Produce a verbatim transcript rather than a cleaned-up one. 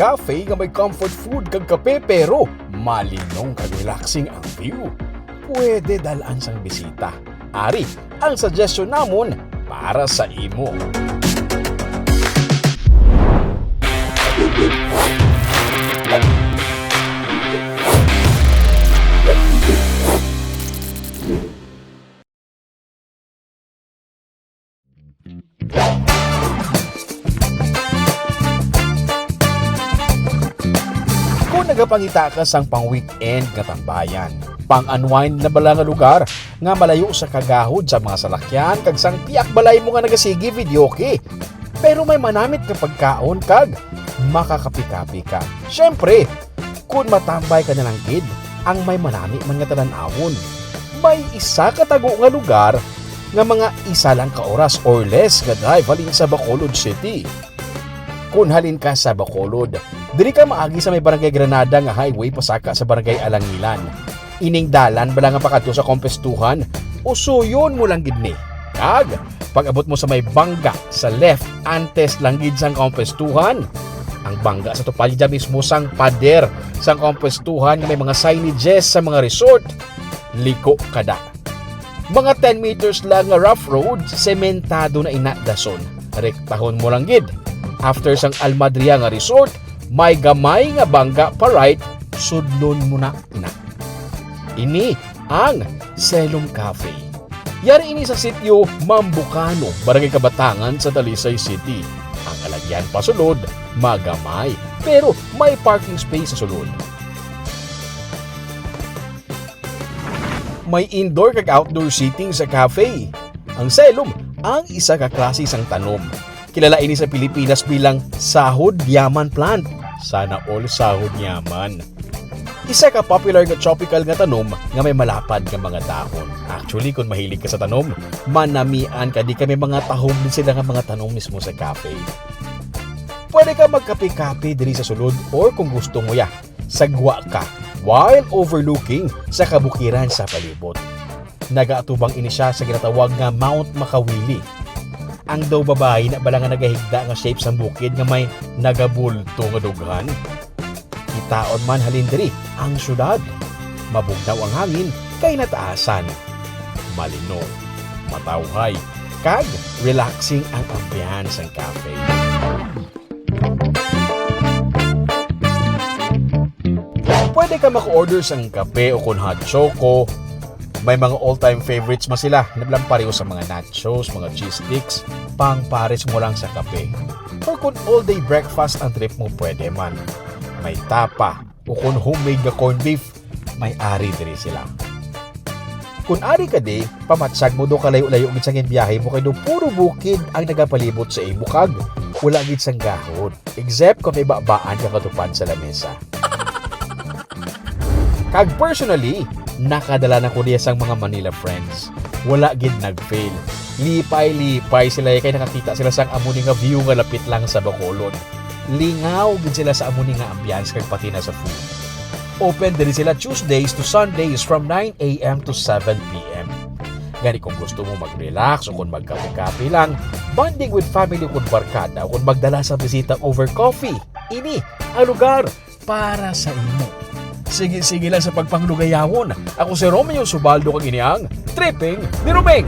cafe nga may comfort food kag kape, pero malinong kag relaxing ang view. Pwede dal-an sang bisita. Ari ang suggestion namon para sa imo. Kung nagapangita ka sang pang-weekend nga tambayan, pang-unwind na bala nga lugar nga malayo sa kagahod sa mga salakyan kag sang tiyak balay mo nga nagasigi videoke, pero may manamit ka pagkaon kag makakapi-kapi ka. Siyempre, kun matambay ka na lang gid, ang may manami man nga talan-awon. May isa ka tago nga lugar nga mga isa lang ka oras or less nga drive halin sa Bacolod City. Kun halin ka sa Bacolod, diri ka maagi sa may Barangay Granada nga highway pasaka sa Barangay Alangilan. Ining dalan bala nga pakadto sa Compuestuhan, usuyon mo lang gid ni. Kag pag-abot mo sa may bangga sa left, antes lang gid sang Compuestuhan, ang bangga sa tupad dya mismo sang pader sang Compuestuhan nga may mga signages sa mga resort, liko ka da. Mga ten meters lang nga rough road, sementado na ina dason. Rektahon mo lang gid. After sang Almadria nga resort, may gamay nga bangga pa right, sudlon mo na ina. Ini ang Selum Cafe. Yari ini sa sitio Mambucano, Barangay Kabatangan sa Talisay City. Ang alagyan pasulod, magamay, pero may parking space sa sulod. May indoor kag outdoor seating sa cafe. Ang Selum ang isa ka klase sang tanom. Kilala ini sa Pilipinas bilang sahod yaman plant. Sana all sahod yaman. Isa ka popular nga tropical nga tanom nga may malapad nga mga dahon. Actually, kung mahilig ka sa tanom, manamian ka di kami mga tahom din sila nga mga tanom mismo sa cafe. Pwede ka magkape-kape diri sa sulod or kung gusto mo ya, sagwa ka while overlooking sa kabukiran sa palibot. Nagaatubang ini siya sa ginatawag nga Mount Makawili. Ang daw babayi na bala nga nagahigda nga shape sang bukid nga may nagabulto nga dughan. Kitaon man halin diri ang syudad. Mabugnaw ang hangin kay nataasan. Malino, matawhay, kag relaxing ang ambiance sang cafe. Pwede ka maka-order sang kape o kon hot choco. May mga all-time favorites man sila, nablang pareho sa mga nachos, mga cheese sticks, pang pares mo lang sa kape. Or kung all-day breakfast ang trip mo, pwede man. May tapa, o kung homemade nga corned beef, may ari diri sila. Kung ari ka di, pamatsag mo do kalayo-layo gid sang ginbiyahe mo kay do puro bukid ang nagapalibot sa imo kag wala gid sang gahod, except kung may babaan ka katupad sa lamesa. Kag personally, nakadala na ko diya sang mga Manila friends. Wala gid nag-fail. Lipay-lipay sila kay nakakita sila sang amo ni nga view nga lapit lang sa Bacolod. Lingaw gid sila sa amo ni nga ambiance kag pati na sa food. Open diri sila Tuesdays to Sundays from nine a m to seven p m. Gani kung gusto mo mag-relax o kung magkape-kape lang, bonding with family o kung barkada o kung magdala sa bisita over coffee, ini ang lugar para sa imo. Sige-sige lang sa pagpanglugayawon. Ako si Romeo Subaldo kag ini ang Tripping ni Romeng.